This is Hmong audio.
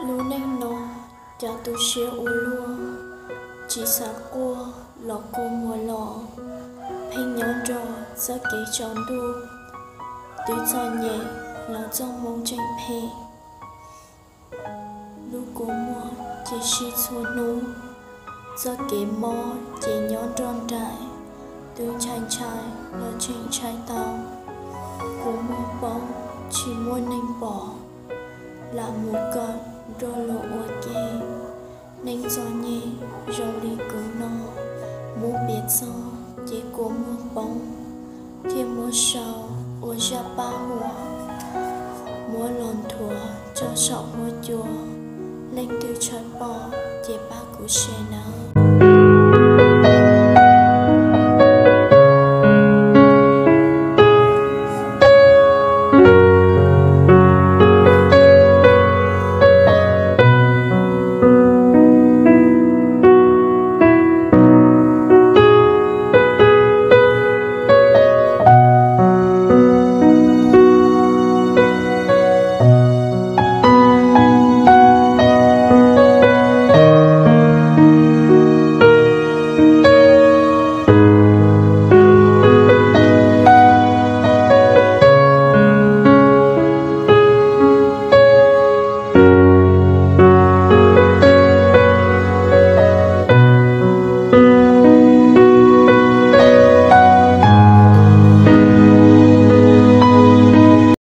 Lub neej no, cov tu siab ua luaj, tsis xav quaj los kua muag los, pheej nyob nrog txoj kev tsaus ntuj, twb txom nyem los txoj hmoo tseem phem. Lub kua muag ces sib txhua hnub, txoj kev mob ces nyob nrog nraim, twb ntshai ntshai los tseem ntshai tau. Kua muag poob tsis muaj neeg pom, lam mus kawm nrog luag ua ke. Neeg txom nyem zoo li kuv no, muab piav txog ces kua muag poob, thiaj muab sau ua zaj paj huam, muab los nthuav tso saum huab cua. Leej twg tshawb pom ces pab kuv share nawb.